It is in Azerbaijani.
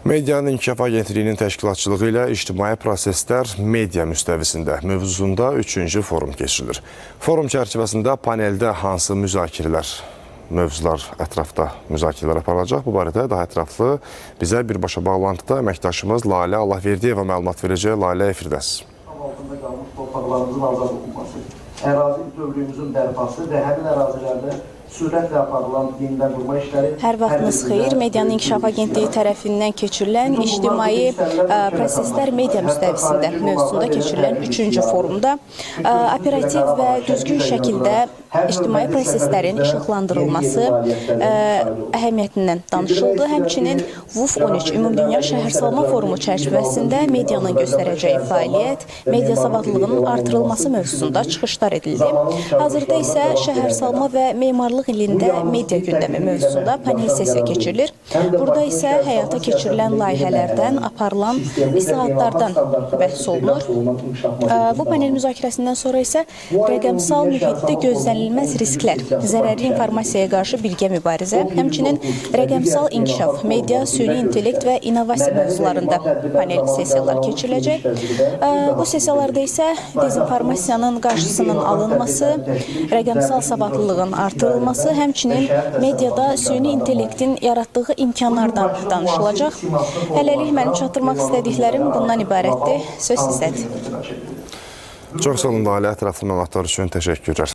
Medianın İnkişaf Agentliyinin təşkilatçılığı ilə ictimai proseslər media müstəvisində mövzusunda üçüncü forum keçirilir. Forum çərçivəsində paneldə hansı müzakirələr, mövzular ətrafda müzakirələr aparılacaq? Bu barədə daha ətraflı bizə birbaşa bağlantıda əməkdaşımız Lalə Allahverdiyeva məlumat verəcək. Lalə, efirdəsiz. Altında qalmış torpaqlarımızın azad olunması, ərazi bütövlüyümüzün bərpası və həmin ərazilərdə sürətlə aparılan yenidən qurma işləri. Hər vaxtınız xeyir. Medianın İnkişaf Agentliyi tərəfindən keçirilən ictimai proseslər media müstəvisində mövzusunda keçirilən üçüncü forumda operativ və düzgün şəkildə ictimai proseslərin işıqlandırılması əhəmiyyətindən danışıldı. Həmçinin VUF 13 Ümumdünya Şəhərsalma Forumu çərçivəsində medianın göstərəcəyi fəaliyyət, media savadlılığının artırılması mövzusunda çıxışlar edildi. Hazırda isə şəhərsalma və memarlıq ilində media gündəmi mövzusunda panel sessiya keçirilir. Burada isə həyata keçirilən layihələrdən, aparılan islahatlardan bəhs olunur. Bu panel müzakirəsindən sonra isə rəqəmsal mühitdə gözlənilməz risklər, zərərli informasiyaya qarşı birgə mübarizə, həmçinin rəqəmsal inkişaf, media, süni intellekt və innovasiya mövzularında panel sessiyalar keçiriləcək. Bu sessiyalarda isə dezinformasiyanın qarşısının alınması, rəqəmsal savadlılığın artırılması, həmçinin mediada süni intellektin yaratdığı imkanlardan danışılacaq. Hələlik mənim çatdırmaq istədiklərim bundan ibarətdir. Söz sizdədir. Çox sağ olun Lalə, ətraflı məlumatlar üçün təşəkkürlər.